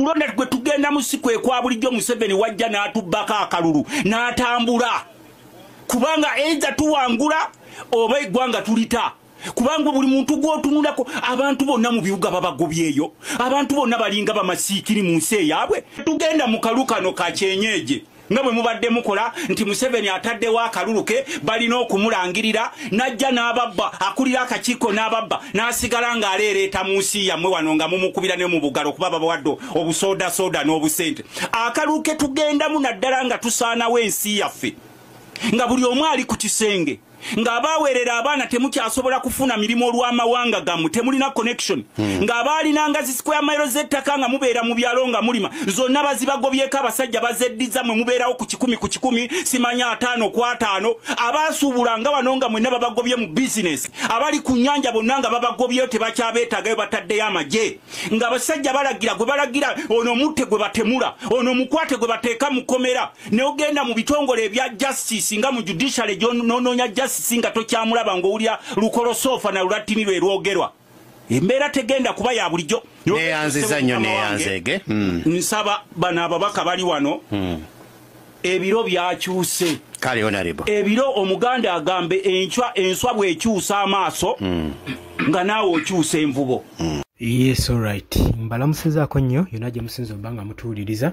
Kulonda gwe tugenda mu si kwe kwa bulijjo. Museveni wajja n'atubbako akalulu n'atambula, kubanga either tuwangula oba eggwanga tulita, kubanga buli muntu gw'otunulako, abantu bonna mu bibuga babagobyeyo, abantu bonna balinga bamasiikiri mu nsi eyaabwe. Tugenda mu kalu kano ka kyenyeje nga bwe mubadde mukola nti Museveni ataddewo akalulu ke balina okumulangirira, n'ajja n'ababba, akulira akakiiko n'ababba, n'asigala ng'aleereeta mu nsi yammwe wano nga mumukubira ne mu bugalo kuba babawadde obusoodasoda n'obusente. Akalulu ke tugendamu, naddala nga tusaanawo ensi yaffe, nga buli omu ali ku kisenge, ng'abaaweerera abaana temukyasobola kufuna mirimu olw'amawanga gammwe, temulina connection, ng'abaalinanga zi square mile z'ettaka nga mubeera mu byalo nga mulima, zonna bazibagobyeko, abasajja bazeddiza, mwe mubeerawo ku 100 ku 100, simanya 50 ku 50. Abaasuubulanga wano nga mwenna babagobye mu bizinesi, abali ku nnyanja bonna nga babagobyeyo, tebakyabeetaagayo, bataddeyo amagye, ng'abasajja balagira gwe balagira, ono mutte gwe batemula, ono mukwate gwe bateeka mu kkomera. Ne ogenda mu bitongole ebya justice nga mu judiciary gy'onoonya justice nga tokyamulaba, ng'owulira lukolosoofa na lulatini lwe lwogerwa. Embeera tegenda kuba ya bulijjo. Neeyanziza nnyo, neeyanzeege. Nsaba bano ababaka bali wano, ebiro byakyuse. Kale, honorable. Ebiro, Omuganda agambe encwa enswa bw'ekyusa amaaso, nga naawe okyusa envubo. Yes, alright, mbalamusizaako nnyo yonna gye musinza obba nga mutuwuliriza.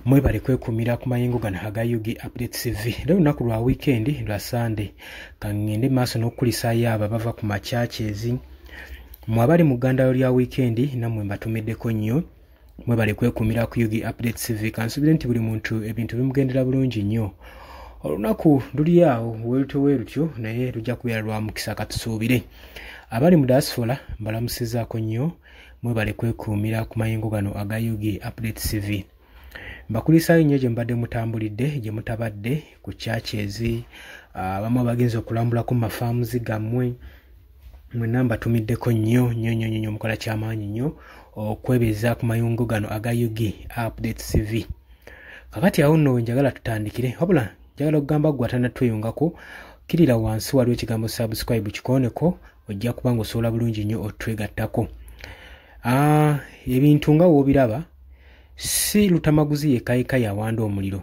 Mwebale kwekuumira ku mayengo gano aga UG Update TV. Era olunaku lwa weekend, lwa Sunday, kaŋŋende maaso n'okukulisaayo abo abava ku machurches. Mwe abali mu ggandalo lya weekend, nammwe mbatumiddeko nnyo. Mwebale kwekuumira ku UG Update TV. Kansubire nti buli muntu ebintu bimugendera bulungi nnyo. Olunaku luli awo weerutyo weerutyo, naye lujja kubeera lwa mukisa, katusuubire. Abali mu diaspora mbalamusizaako nnyo. Mwebale kwekuumira ku mayengo gano aga UG Update TV. Mbakulisaayo nnyo gye mubadde mutambulidde, gye mutabadde ku churches, abamu abagenza okulambulako mu mafaamuzi gammwe, mwenna mbatumiddeko nnyo nnyo nnyo nnyo. Mukola kyamaanyi nnyo okwebeeza ku mayungo gano aga UG Update TV. Kakati awo nno wenjagala tutandikire, wabula njagala okugamba gwe atanatweyungako, kirira wansi waliwo ekigambo "subscribe", kikooneko, ojja kuba nga osobola bulungi nnyo otwegattako. Ebintu nga woobiraba, si Lutamaguzi yekka yekka yawanda omuliro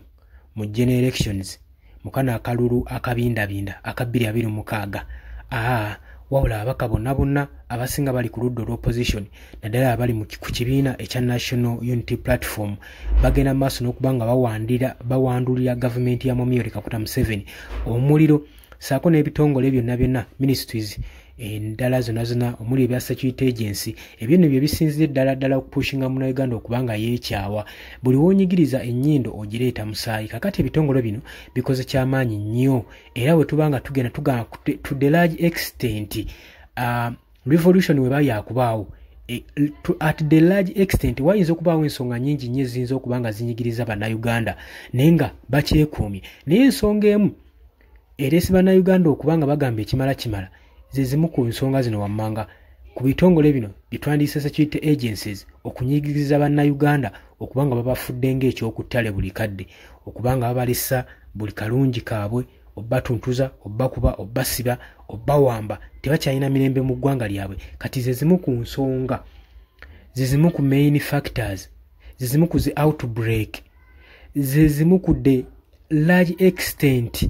mu general elections mukano akalulu akabindabinda aka 2026. Aa, wabula ababaka bonna bonna abasinga bali ku ludda olw'opposition, naddala abali ku kibiina ekya National Unity Platform, bagenda maaso n'okuba nga bawandira bawandulira gavumenti ya Mwami Yoweri Kaguta Museveni omuliro, saako n'ebitongole byonna byonna, ministries endala zonna zonna, omuli ebya security agency. Ebyo nno bye bisinzire ddala ddala okupushinga Munnayuganda okuba nga yeekyawa. Buli woonyigiriza ennyindo ogireeta musaayi. Kakati ebitongole bino bikoze kyamaanyi nnyo, era bwe tuba nga tugenda tugamba to the large extent, revolution weba yakubaawo, at the large extent wayinza okubaawo ensonga nnyingi nnyo eziyinza okuba nga zinyigiriza Bannayuganda, naye nga bakyekuumye. Naye ensonga emu ereese Bannayuganda okuba nga bagamba ekimala kimala, ze zimu ku nsonga zino wammanga ku bitongole bino byetwandiise security agencies okunyigiriza Bannayuganda, okuba nga babafudde ng'ekyokuttale buli kadde, okuba nga babalisa buli kalungi kaabwe, obbatuntuza, obbakuba, obbasiba, obbawamba, tebakyalina mirembe mu ggwanga lyabwe. Kati ze zimu ku nsonga, ze zimu ku main factors, ze zimu ku zi outbreak, ze zimu ku the large extent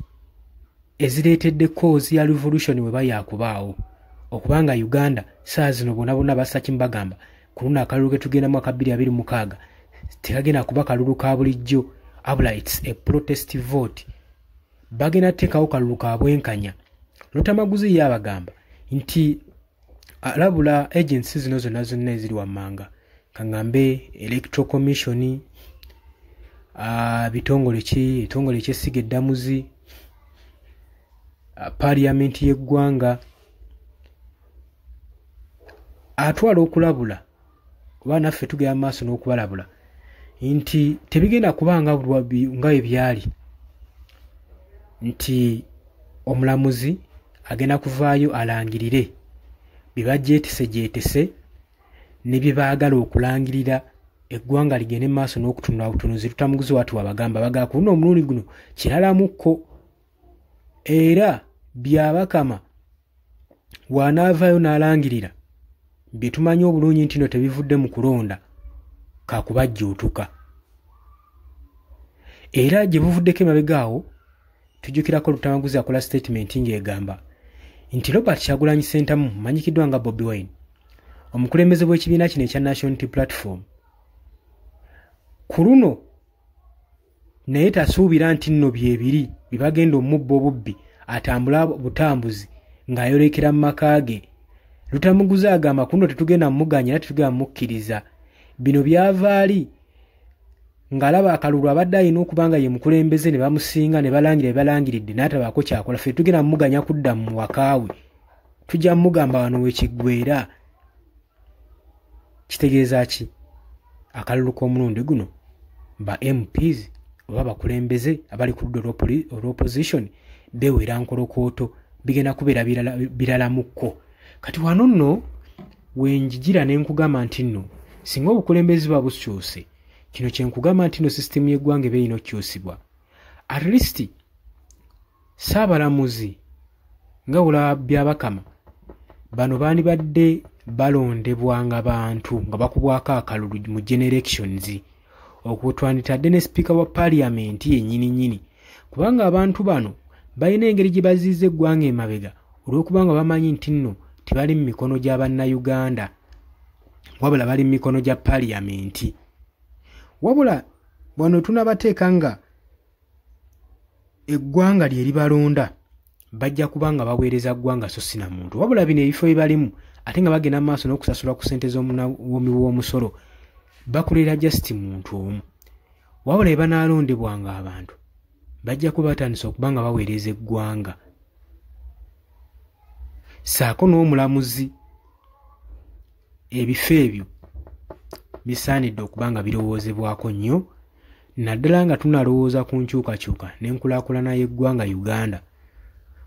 ezireetedde cause ya revolution weba yakubaawo, okubanga Uganda saa zino bonna bonna basaki mbagamba ku luno akalulu ke tugendamu aka 2026 tekagenda kuba kalulu ka bulijjo, abula it's a protest vote. Bagenda teekawo kalulu ka bwenkanya. Lutamaguzi ye abagamba nti alabula agency zino zonna zonna eziri wammanga, kaŋŋambe Electoral Commission, bitongole ki, ebitongole ekyessiga eddamuzi, parliament y'eggwanga, atwala okulabula oba naffe tugenda mu maaso n'okubalabula nti tebigenda kuba nga bwe byali nti omulamuzi agenda kuvaayo alangirire bye bajeetese ne bye baagala okulangirira, eggwanga ligende mu maaso n'okutunula butunuzi. Lutamuguzi watu wabagamba bagaa ku luno omulundi guno kiralamukko, era Byabakama w'anaavaayo n'alangirira bye tumanyi obulungi nti no tebivudde mu kulonda. Kakubajjuutuka. Era gye buvuddeko emabega awo tujjukirako Lutamaguzi akola statement ng'egamba nti Robert Kyagulanyi Ssentamu manyikiddwa nga Bobi Wine, omukulembeze w'ekibiina kino ekya National Unity Platform, ku luno naye tasuubira nti nno byebiri bibagenda omubba obubbi atambula butambuzi ng'ayolekera mu maka ge. Lutamaguzi agamba kuno tetugenda muganya era tetugenda mukkiriza. Bino byava ali ng'alaba akalulu abadde alina okuba nga ye mukulembeze ne bamusinga ne balangira balangiridde n'atabaako kyakola. Ffe tugenda muganya kudda mu wakaawe, tujja mugamba wano wekiggwera. Kitegeeza ki? Akalulu k'omulundi guno ba MPs oba abakulembeze abali ku ludda olw'opposition beewera nkolokooto, bigenda kubeera biralamukko. Kati wano nno wenjigira ne nkugamba nti nno singa obukulembeze buba bukyuse, kino kye nkugamba nti nno sisitimu y'eggwanga eba erina okukyusibwa. At least Ssaabalamuzi nga olaba Byabakama, bano bandibadde balondebwanga bantu nga bakubwako akalulu mu general elections, okwo twanditadde ne sipiika wa paaliyamenti yennyini nnyini, kubanga abantu bano balina engeri gye baziiza eggwanga emabega olw'okubanga bamanyi nti nno tebali mu mikono gya Bannayuganda, wabula bali mu mikono gya paaliyamenti. Wabula wano tunabateeka nga eggwanga lye libalonda, bajja kuba nga baweereza ggwanga so si na muntu. Wabula bino ebifo bye balimu ate nga bagenda mu maaso n'okusasulwa ku ssente z'omuwi w'omusolo, bakolera just muntu omu. Wabula bwe banaalondebwanga abantu, bajja kuba batandise okuba nga baweereza eggwanga. Ssaako n'omulamuzi, ebifo ebyo bisaanidde okuba nga birowoozebwako nnyo, naddala nga tunalowooza ku nkyukakyuka n'enkulaakulana y'eggwanga Uganda,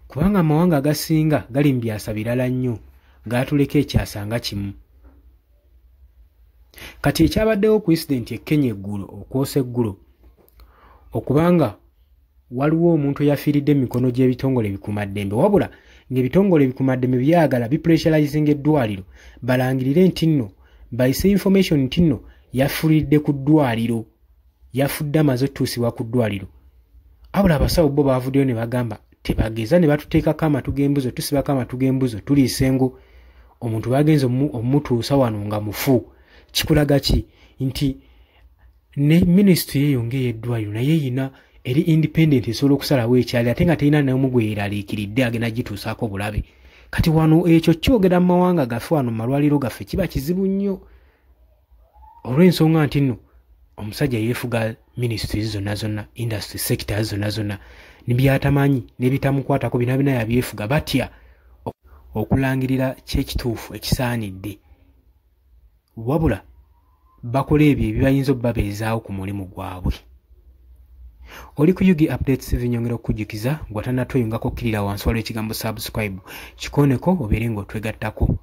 kubanga amawanga agasinga gali mu byasa birala nnyo, gaatuleka ekyasa nga kimu. Kati ekyabaddewo ku incident e Kenya eggulo, okwosa eggulo, okubanga waliwo omuntu eyafiiridde mu mikono gy'ebitongole ebikuumaddembe, wabula ng'ebitongole ebikuumaddembe byagala bipressurizinga eddwaliro balangirire nti nno bayise information nti nno yafiiridde ku ddwaliro, yafudde amaze otutuusibwa ku ddwaliro. Wabula abasawo bo baavuddeyo ne bagamba tebageza ne batuteekako amatu g'embuzi, tusibako amatu g'embuzi, tuliisa engo, omuntu bagenze omutuusa wano nga mufu. Kikulaga ki? Nti ne minisitule eyo ng'eyeddwaliro naye eyina eri independent, esobola okusalawo ekyali ate nga terina n'omu gwe yeeraliikiridde agenda gituusaako bulabe. Kati wano ekyo kyogera mu mawanga gaffe, wano mu malwaliro gaffe kiba kizibu nnyo, olw'ensonga nti nno omusajja yeefuga ministries zonna zonna, industry sectors zonna zonna, nebyatamanyi n'ebitamukwatako bina bina yabyefuga. Batya okulangirira kyekituufu ekisaanidde, wabula bakola ebyo ebibayinza obbabeezaawo ku mulimu gwabwe. Oli ku UG Updates TV, nyongera okukujjukiza gwe atannatweyungako, kkirira wansi waliwo ekigambo subscribe, kikoneko obeere ng'otwegattako.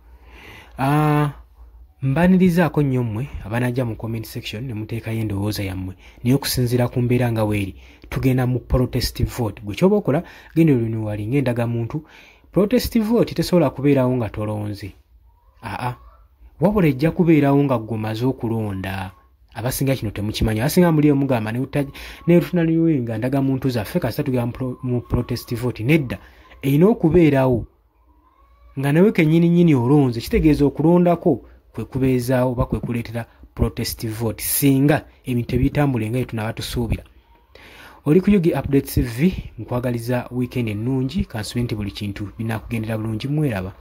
Mbanirizaako nnyo mmwe abanajja mu comment section ne muteekayo endowooza yammwe, naye okusinziira ku mbeera nga weeri, tugenda mu protest vote. Gwe kyoba okola, genda oluniwalinga endagamuntu. Protest vote tesobola kubeerawo nga tolonze, aa, wabula ejja kubeerawo nga ggwe omaze okulonda. Abasinga kino temukimanyi. Abasinga muli omugamba netunaliwenga ndagamuntu zaffe kasita tugenda mu protest vote. Nedda, erina okubeerawo nga nawe kennyini nnyini olonze. Kitegeeza okulondako kwe kubeezaawo oba kwe kuleetera protest vote singa ebintu ebitambula nga byetunaaba tusuubira. Oli ku UG Updates TV, nkwagaliza weekend ennungi. Kansubire nti buli kintu binaakugendera bulungi. Mweraba.